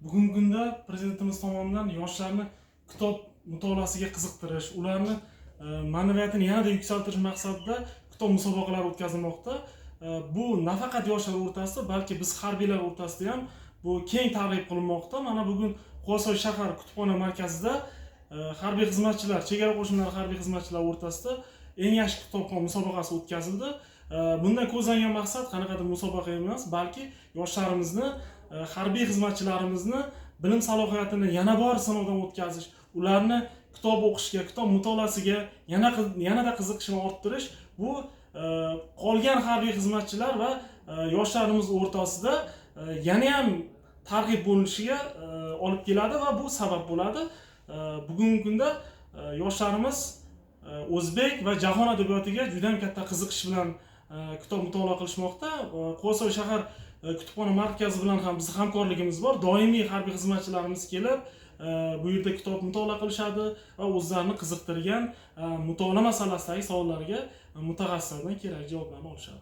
Bugungi kunda Prezidentimiz tomonidan yoshlarni kitob mutolaasiga qiziqtirish, ularni ma'naviyatini yanada yuksaltirish maqsadida kitob musobaqalari o'tkazilmoqda. Bu nafaqat yoshlar o'rtasida, balki biz harbiylar o'rtasida ham bu keng targ'ib qilinmoqda. Mana bugun Quvasoy shahar kutubxona markazida harbiy xizmatchilar, chegara qo'shinlari harbiy xizmatchilari o'rtasida eng yaxshi kitobxon musobaqasi o'tkazildi. Bundan ko'zlangan maqsad qanaqadir musobaqa emas, balki yoshlarimizni, harbiy xizmatchilarimizni bilim salohiyatini yana bor sinovdan o'tkazish, ularni kitob o'qishga, kitob mutolaasiga yanada qiziqishini orttirish. Bu qolgan harbiy xizmatchilar va yoshlarimiz o'rtasida yanayam targ'ib bo'linishiga olib keladi va bu sabab bo'ladi. Bugungi kunda yoshlarimiz o'zbek va jahon adabiyotiga juda ham katta qiziqish bilan kitob mutolaa qilishmoqda. Quvasoy shahar kutubxona markazi bilan ham bizni hamkorligimiz bor. Doimiy harbiy xizmatchilarimiz kelib, bu yerda kitob mutolaa qilishadi va o'zlarini qiziqtirgan mutolaa masalasidagi savollarga mutaxassislardan kerakli javoblarni olishadi.